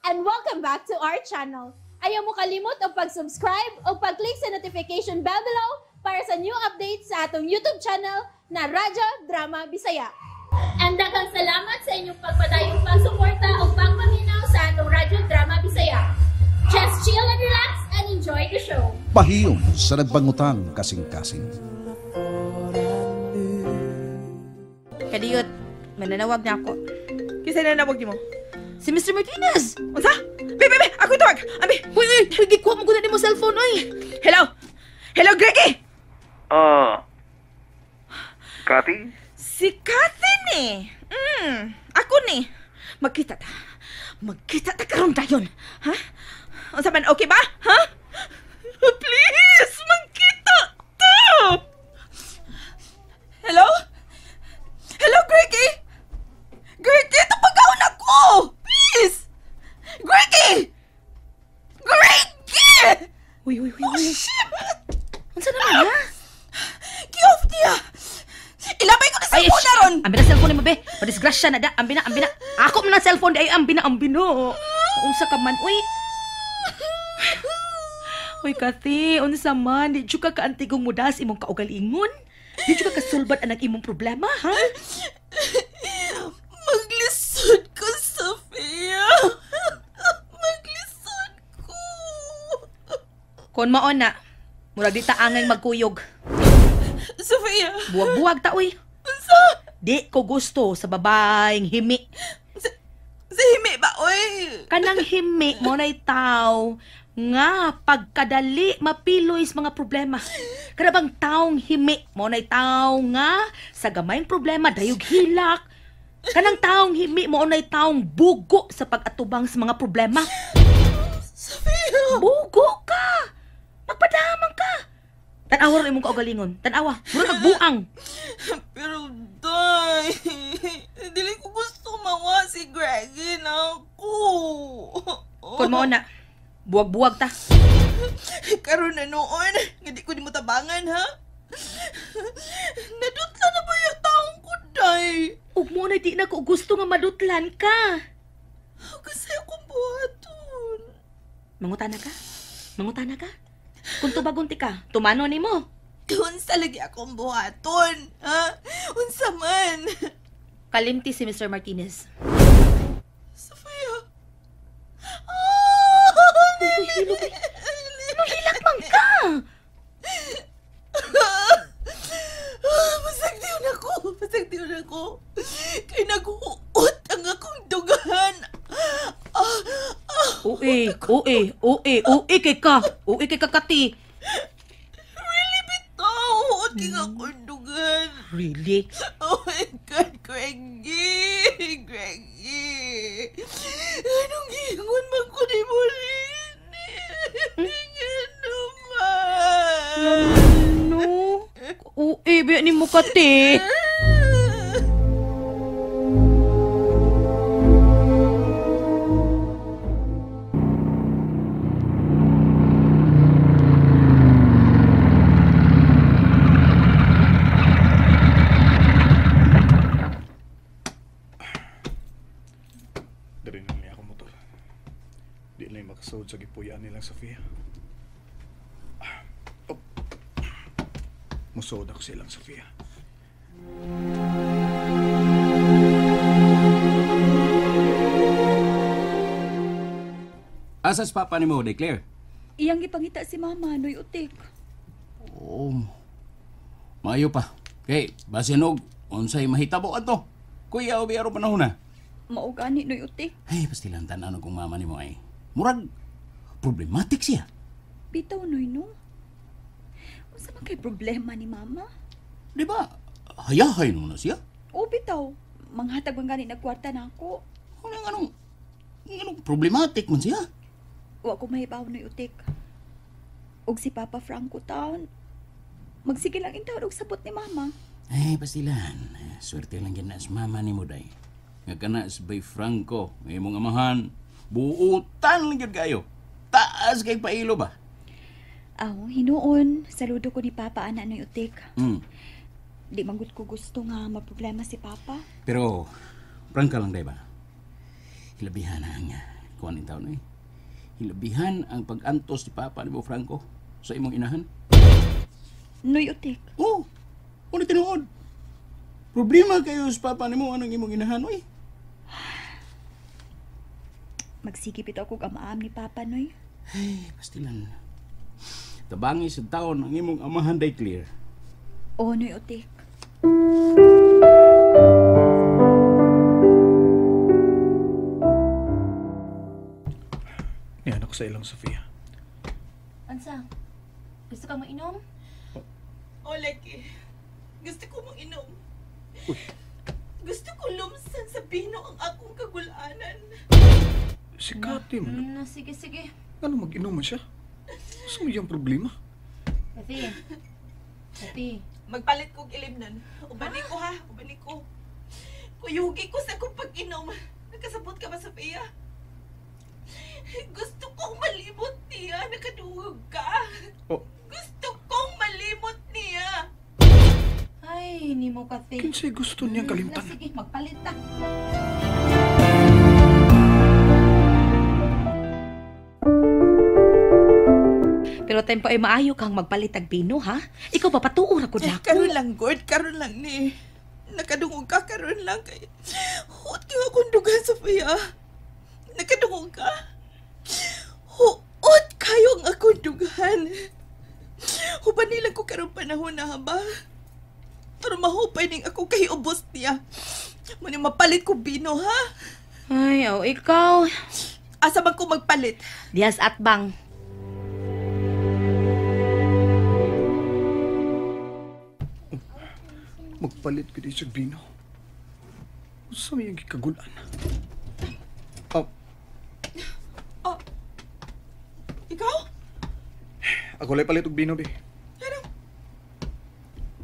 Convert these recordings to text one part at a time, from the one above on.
And welcome back to our channel. Ayaw mo kalimot og pag-subscribe o pag-click sa notification bell below para sa new updates sa atong YouTube channel na Radyo Drama Bisaya. And daghang salamat sa inyong pagpadayong pagsuporta o pagpaminaw sa atong Radyo Drama Bisaya. Just chill and relax and enjoy the show. Pahiyon sa nagbangutang kasing-kasing. Kadiyot, mananawag na ako. Kinsa nanawag nimo? Si Mr. Martinez! Unsa? Be, be, be! Ako tawag! Abi! Uy, uy! Uy, gikuha mo ko na nimo cellphone, uy! Hello! Hello, Greggy! Kathy? Si Kathy ni! Ako ni! Magkita ta. Magkita ta karon dayon. Ha? Unsa man, okay ba? Ha? Please! Magkita ta! Hello? Hello, Greggy? Greggy, tupagaon ako! Please! Greggy! Greggy! Uy, uy, uy, Oh, uy. shit! Unsa naman, ha? Gi-off niya! Ilabay ko na cellphone na ron! Ambi na cellphone mo, be. Padisgrasya na da. Ambi na, ambi na. Ako man ang cellphone di ay ambi na, ambi na. Unsa ka man, uy. Uy, Kathy, unsa man? Di jud ka kaantigong mudas imong kaugalingon? Di jud ka kasulbad anang imong problema, ha? Maglisod ko, Sofia. Maglisod ko. Kon mao na, murag di ta angay magkuyog. Sofia. Buwag-buwag ta, uy. Unsa? Di ko gusto sa babaeng himi. Sa himi ba, uy? Kanang himi mo na'y tao nga pagkadali mapiloy sa mga problema. Kana bang taong himi mo na'y tao nga sa gamayng problema dayog hilak. Kanang taong himi mo na'y taong bugo sa pag-atubang sa mga problema. Sofia! Bugo ka! Magpadamang ka! Tan-awa rin imong kaugalingon. Tan-awa. Mura kag buang. Pero, day, dili ko gusto mawa si Greggy na ako. Kon mao na, buwag-buwag ta. Karon na noon, nga di ko nimo tabangan, ha? Nadutla na ba yung taong ko, day? Ug mo na di na ko gusto nga madutlan ka. Kasi akong buhaton. Mangutana ka? Mangutana ka? Kung tubagon ti ka, tumano nimo. Unsa lagi akong buhaton, ha? Unsa man? Kalimti si Mr. Martinez. Sofia. Ano hilak man ka? Masagdiyon ako. Masagdiyon ako. Kay naghuot ang akong dugahan. Uy, uy, uy, uy kay ka. Uy kay ka, Kati. Really, bitaw. Huot kay akong dugahan. Really? Oh my God, Greggy! Greggy! Anong giingon man ko ni mo rin? Ano man? No. Uy, biya ni mo, Kati. Dari na niya akong motor. Di na yung makasulod sa gipuyaan nilang Sofia. Oh. Musuod ako silang Sofia. Asas papa ni mo, declare? Iyang gipangita si mama, Noy Utik. Oo. Maayo pa. Kay, basin og, unsay mahitabo ato. Kuya, o biyaro panahon na. Mao gani, Noy Utik. Ay, pastilan tanan kung mama ni mo ay. Murag, problematic siya. Bitaw, Noy, no? Unsa man kay problema ni mama? Di ba, hayahay naman na siya. O, bitaw. Manghatag man gani nagkwarta na ako. Anong, anong, anong problematic man siya? Wa ko mahibaw, Noy Utik. Og si Papa Franco taon. Magsige lang intawon og sabot ni mama. Ay, pastilan. Swerte lang yan na sa mama ni mo, day. Nga ka na sa Bay Franco, nga imong amahan. Buutan lang yun kayo. Taas kay pailo ba? Aw, hinuon. Saludo ko ni Papa, ana, Noy Utik. Di man gud ko gusto nga maproblema si Papa. Pero, prangka lang, day ba? Hilabihan na ang Kuan ni taon eh. Hilabihan ang pag-antos ni Papa nimo Franco sa imong inahan. Noy Utik. Oh, ano tinuod? Problema kayo sa Papa nimo anong imong inahan oy. Magsige bitaw kog amaam ni Papa, Noy. Ay, pastilan. Tabangi sa taon ang imong amahan day clear. Oh, Noy Utik. Niyan ako sa ilang Sofia. Ansa? Gusto ka mainom? O, lagi. Gusto ko mong inom. Gusto ko lumsan sa bino ang akong kagulanan. Si Kati man. Na, sige, sige. Ano mag-inom man siya? Sa may iyang problema? Kathy. Kathy. Magpalit kog ilim nun. Ubani ko ha, ubani ko. Kuyugi ko sa akong pag-inom. Nakasabot ka ba, Sofia? Gusto kong malimot niya. Nakadungog ka. Oh. Gusto kong malimot niya. Ay, hindi mo, Kathy. Kinsay gusto niyang kalimtan. Na, sige, magpalit ta. Pero tempo ay maayo kang magpalit og bino, ha? Ikaw ba patuo ra gud nako? Karon lang, Gord. Karon lang ni. Nakadungog ka, karon lang. Kay... Huot ka akong dugan, Sofia. Nakadungog ka. Huot kayo ang akong dugan. Huban nila ko karon panahon na, ba? Pero mahupay ning ako kay ubos niya. Muna mapalit ko bino, ha? Ay, oh, ikaw. Asa man ko magpalit? Dias atbang. Magpalit ko di sa bino. Sa may iyang gikagulan. Oh, Oh. Ikaw? ako lay palit og bino, be. Ano?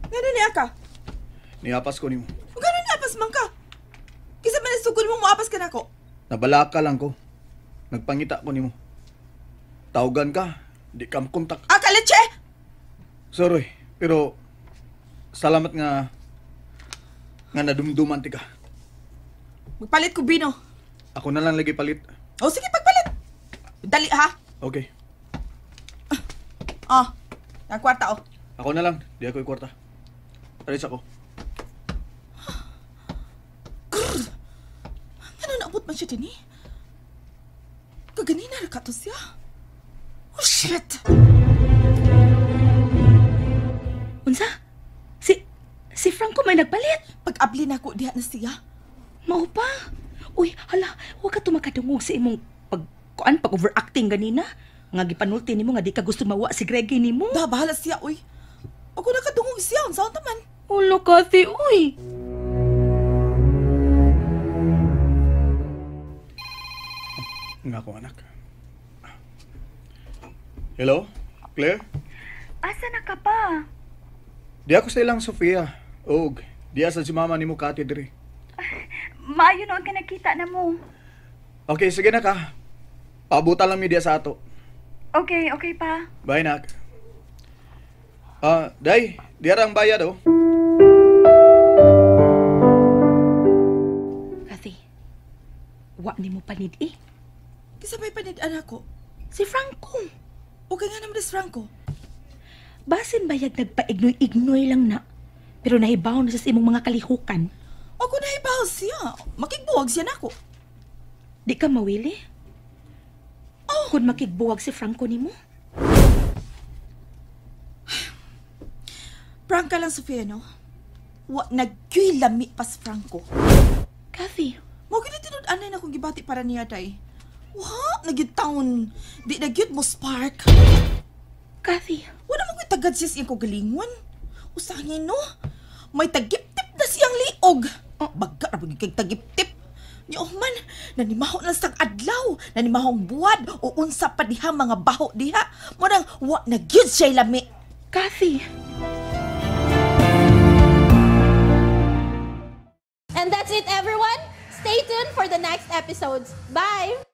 Ngano niya ka? Niapas ko nimo. Ug ano niapas man ka? Kisa man sugod mo moapas ka nako. Nabalaka lang ko. Nagpangita ko nimo. Tawagan ka, di ka makontak. Ah, kalitse! Sorry, pero salamat nga nadumduman ti ka. Magpalit ko bino. Ako na lang lagi palit. O sige, pagpalit. Dali ha. Okay. Ah, ang kwarta oh. Ako na lang, di ako ikwarta. Alis ako. Ano naabot man siya din eh? Kaganina na ka to siya. Oh shit! Unsa? Si Franco may nagpalit. Pag-abli na ko diha na siya. Mao pa. Uy, hala, wa ka tumakadungog sa imong pag overacting ganina. Nga gipanulti nimo nga di ka gusto mawa si Greggy nimo. Da, bahala siya, uy. Ako nakadungog siya, unsa man. Ulo, Kathy, uy. Nga ko, anak. Hello? Claire? Asa na ka pa? Di ako sa ilang Sofia. Og, di asa si mama nimo Kati diri. Maayo noon ka nakita na mo. Okay, sige na ka. Paabutan lang mi diya sa ato. Okay, okay pa. Bye, nak. Day, diara ang bayad, oh. Kathy, wa nimo panid eh. Kisa may panid anak ko. Si Franco. Okay nga naman si Franco. Basin bayag nagpaignoy-ignoy lang na. Pero nahibaw na sa imong mga kalihukan. Ako nahibaw siya. Makigbuwag siya nako. Di ka mawili? Oh. Kung makigbuwag si Franco nimo? Prangka lang, Sofia, no? Wa nagyoy lami pa si Franco. Kathy. Mo gini tinud-anay na kung gibati para niya, day. Wa, nagyud taon. Di nagyud mo spark. Kathy. Wala mo ko'y tagad siya siyang kagalingon. Usangin, no? May tagiptip na siyang liog. Oh, baga, rabag kay tagiptip. Niyo man, nanimaho na sang adlaw, nanimahong buwad, o unsa pa diha mga baho diha. Murang, wa na gyud siya'y lami. Kathy. And that's it, everyone. Stay tuned for the next episodes. Bye!